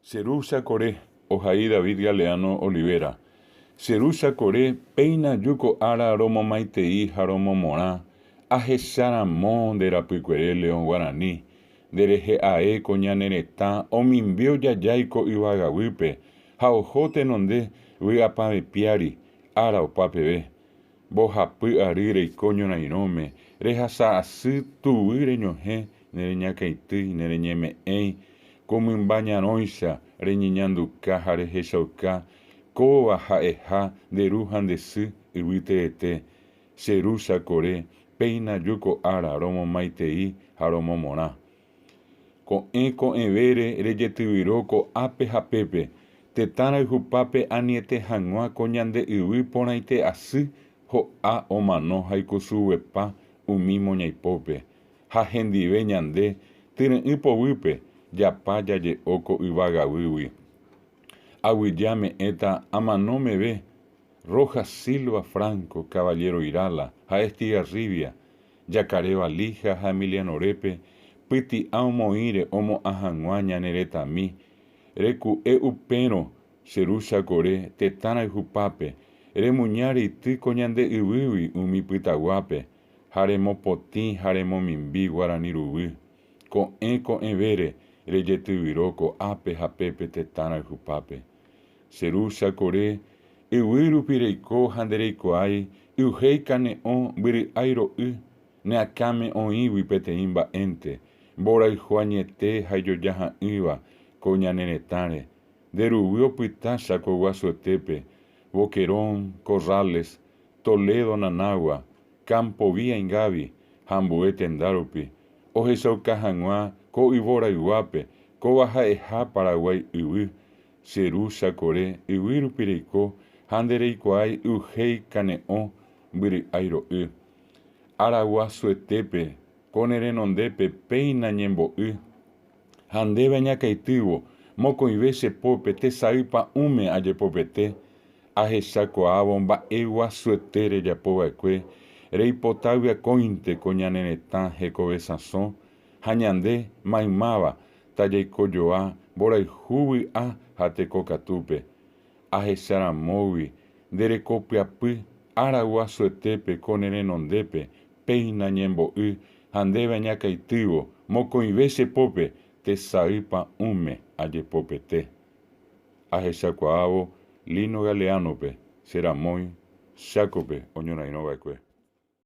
Che ru Chakore, ohai David Galeano Olivera. Che ru Chakore, péina aju ko ára romomaitei ha romomorã, ahecha ramo nde rapykuere León Guarani, nde rehe ae ko ñane retã omimbi ojajái ko yvagaguýpe ha oho tenonde vy'apavẽ piári ára opa peve. Mbohapy ary reiko ñorairõme, rehasa asy tuvy reñohẽ nereñakãitýi, nereñeme'ẽi, ko mymba ñarõicha reñeñanduka ha rehechauka kóva ha'eha nde ru ha nde sy yvy teete. Che ru Chakore, péina aju ko ára romomaitei ha romomorã. Ko'ẽ ko'ẽvére rejetyvyro ko'ápe ha pépe, tetã rayhupápe aniete hag̃ua ko ñande yvy porãite asy ho'a omano ha ikusuguepa umi moñaipópe. Ha hendive ñande, tyre'ỹ poguýpe, japa jaje'o ko yvagavýgui. Aguyje ame'ẽta amano meve Rojas Silva Franco, Caballero Irala ha Estigarribia, Jakare Valija ha Emiliano Repe, pyti'a omoĩre omo'ã hag̃ua ñane retãmi, reku'e upérõ che ru Chakore tetã rayhupápe, remuña reity ko ñande yvýgui umi pytaguápe, ha remopotĩ ha remomimbi guarani ruguy. Ko'ẽ ko'ẽvére rejetyvyro ko'ápe ha pépe tetã rayhupápe. Che ru Chakore, yvy rupi reiko ha ndereikuaái y'uhéi kane'õ mbyry'ái ro'y, ne akãme oĩgui peteĩ mba'énte, mborayhu añete ha ijojaha'ỹva ko ñane retãre. Nde ruguy opyta Cháko guasuetépe, Boquerón, Corrales, Toledo Nanagua, Campo Vía Ingavi ha ambue tenda rupi, ohechauka hag̃ua ko yvorayguápe kóva ha'eha Paraguái yvy, che ru Chakore yvy rupi reiko ha nde reikuaái y'uhéi kane'õ mbyry'ái ro'y. Ára guasuetépe ko ne renondépe péina ñembo'y ha ndéve añakaitývo mokõive che pópe tesay pa'ũme ajepopete Ahechakuaávo mba'e guasuete rejapo va'ekue, reipotágui akóinte ko ñane retã hekove sãso, ha ñande, maymáva, tajaikojoa mborayhu vy'a ha tekokatúpe. Ahecharamógui nde reko pyapy ára guasuetépe ko ne renondépe péina ñembo'y ha ndéve añakaitývo mokõive che pópe tesay pa'ũme ajepopete. Ahechakuaávo Lino Galeano-pe, che ramói, Chákope oñorairõva'ekue.